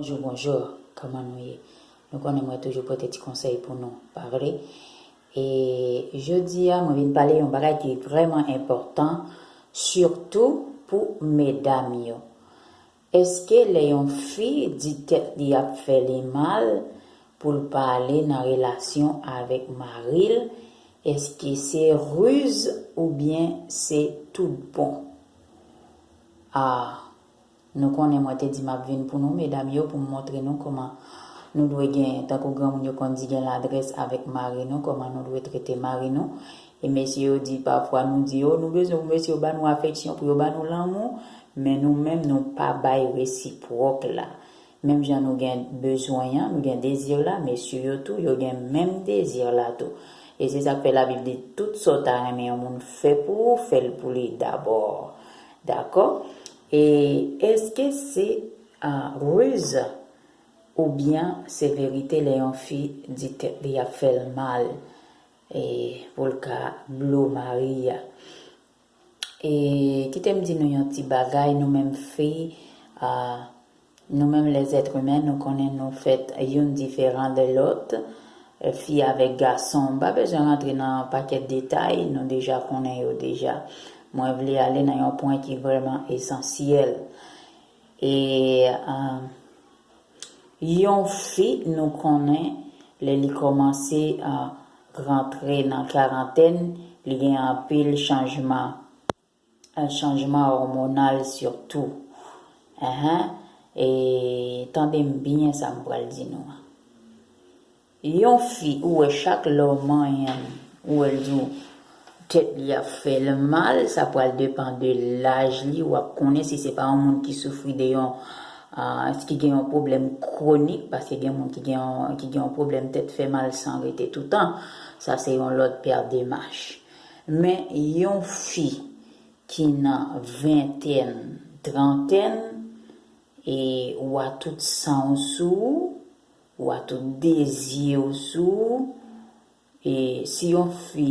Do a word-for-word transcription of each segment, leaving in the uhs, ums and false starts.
Bonjou, bonjou, kòman nou ye? Nou konnen mwen toujou pote ti konsèy pou nou, pa vre? E jodi a, mwen vin pale yon bagay ki vrèman enpòtan, sitou pou medam yo. Èske lè yon fi di tèt li ap fè li mal pou l pa ale nan relasyon avèk mari l, èske se riz oubyen se tout bon? Ah, nou konnen mwen te di m ap vin pou nou, medam yo, pou m montre nou kòman nou dwe gen, tankou granmoun yo konn di, gen ladrès avèk mari nou, kòman nou dwe trete mari nou. E mesye yo di, pafwa nou di, o, nou bezwen pou mesye yo ba nou afeksyon, pou yo ba nou lanmou, men nou menm nou pa bay resipwòk la. Menm jan nou gen bezwen an, nou gen dezi la, mesye yo tou, yo gen menm dezi la tou. E se sa k fè Labib di, tout sa w ta renmen yon moun fè pou ou, fè l pou li dabò. Dakò? E èske se, ah, riz oubyen se verite lè yon fi di tèt li ap fè l mal, e pou l ka blo mari a? E kite m di nou yon ti bagay, nou menm fi, ah, nou menm lèzèt imen, nou konnen nou fèt youn diferan de lòt. E fi avèk gason, m pa bezwen rantre nan pakèt detay, nou deja konnen yo deja. Mwen vle ale nan yon pwen ki vrèman esansyèl. E, ah, yon fi, nou konnen, lè li kòmanse, ah, rantre nan karantèn, li gen anpil chanjman, ah, chanjman òmonal sitou. Enhen. E tande m byen sa m pral di nou an. Yon fi, ou wè, chak lè w manyen l, ou wè l di w tèt li ap fè l mal, sa pral depann de laj li, w ap konnen si se pa yon moun ki soufri de yon, ah, ki gen yon pwoblèm kwonik, paske gen moun ki gen yon, ki gen yon pwoblèm tèt fè mal san rete toutan. Sa se yon lòt pè demach. Men yon fi ki nan ventèn, trantèn, e w a tout san w sou ou, w a tout dezi w sou ou, e si yon fi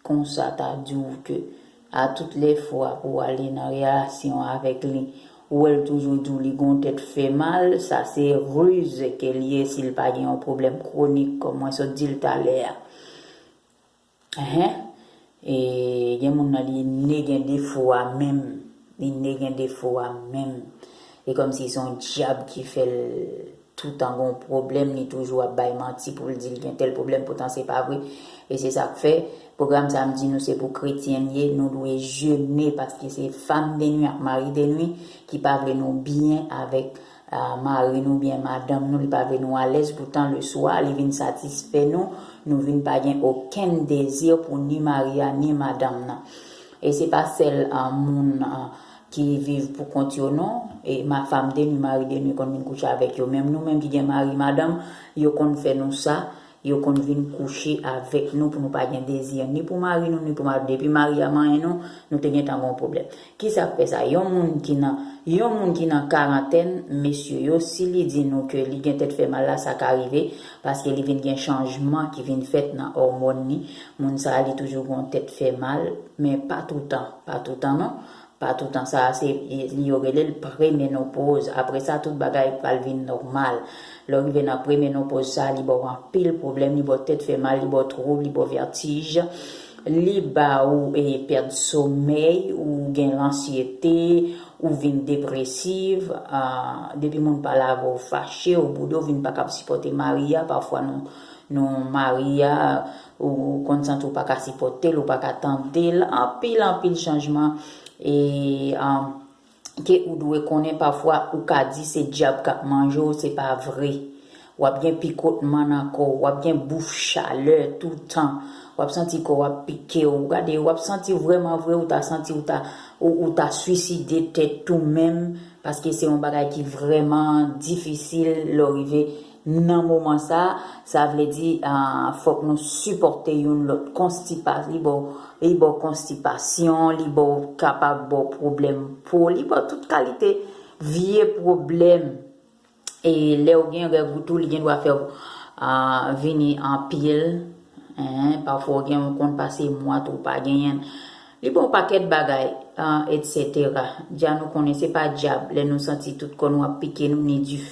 konsa ta di w ke a tout lè fwa pou w ale nan relasyon avèk li, ou wè l toujou di w li gon tèt fè mal, sa se riz ke l ye si l pa gen yon pwoblèm kwonik kòm mwen sot di l talè a. Enhen. E gen moun nan li ne gen defo a menm. Li ne gen defo a menm. E kòmsi se yon dyab ki fè l toutan gon pwoblèm, li toujou ap bay manti pou l di l gen tèl pwoblèm, poutan se pa vre. E se sa k fè, pwogram sa m di nou se pou kretyen l ye, nou dwe jene, paske se fanm de nwi ak mari de nwi ki pa vle nou byen avèk, ah, mari nou byen madanm nou, li pa vle nou alèz, poutan le swa, li vin satisfè nou, nou vin pa gen okenn dezi pou ni mari a, ni madanm nan. E se pa sèl, ah, moun, ah, ki viv pou kont yo non, e ma fanm de nwi, mari de nwi konn vin kouche avèk yo. Menm nou menm ki gen mari, madanm, yo konn fè nou sa, yo konn vin kouche avèk nou pou nou pa gen dezi ni pou mari nou, ni pou ma-, depi mari a manyen nou, nou te gentan gon pwoblèm. Kisa k fè sa? Yon moun ki nan, yon moun ki nan karantèn, mesye yo, si li di nou ke li gen tèt fè mal la, sa ka rive, paske li vin gen chanjman ki vin fèt nan òmòn li. Moun sa a, li toujou gon tèt fè mal, men pa toutan, pa toutan non. Pa toutan, sa a se, li yo rele l premenopoz. Apre sa, tout bagay pral vin nòmal. Lè w rive nan premenopoz sa, li ba w anpil pwoblèm, li ba w tèt fè mal, li ba w twoub, li ba w vètij, li ba ou, e, pèd somèy, ou gen lansyete, ou vin depresiv, ah, depi moun pale avè w fache, ou boude, ou vin pa kab sipòte mari a, pafwa nou, nou mari a, ou konn santi w pa ka sipòte l, ou pa ka tande l, anpil, anpil chanjman, e, ah, ke ou dwe konnen pafwa ou ka di se dyab k ap manje w, se pa vre. W ap gen pikotman nan kò w, w ap gen bouf chalè toutan, w ap santi kò w ap pike w. Gade, w ap santi vrèman vre, ou ta santi ou ta, ou, ou ta swiside tèt ou menm, paske se yon bagay ki vrèman difisil lè w rive nan moman sa a. Sa vle di, ah, fòk nou sipòte youn lòt. Konstipa-, li ba w, li ba w konstipasyon, li ba w, kapab ba w pwoblèm po, li ba w tout kalite vye pwoblèm. E lè w gen règ ou tou, li gen dwa fè w, ah, vini anpil. Hein, pafwa w gen, w konn pase mwa tou w pa genyen l. Li ba w pakèt bagay, ah, etsetera. Dja nou konnen se pa dyab, lè nou santi tout kò nou ap pike nou, ni dife.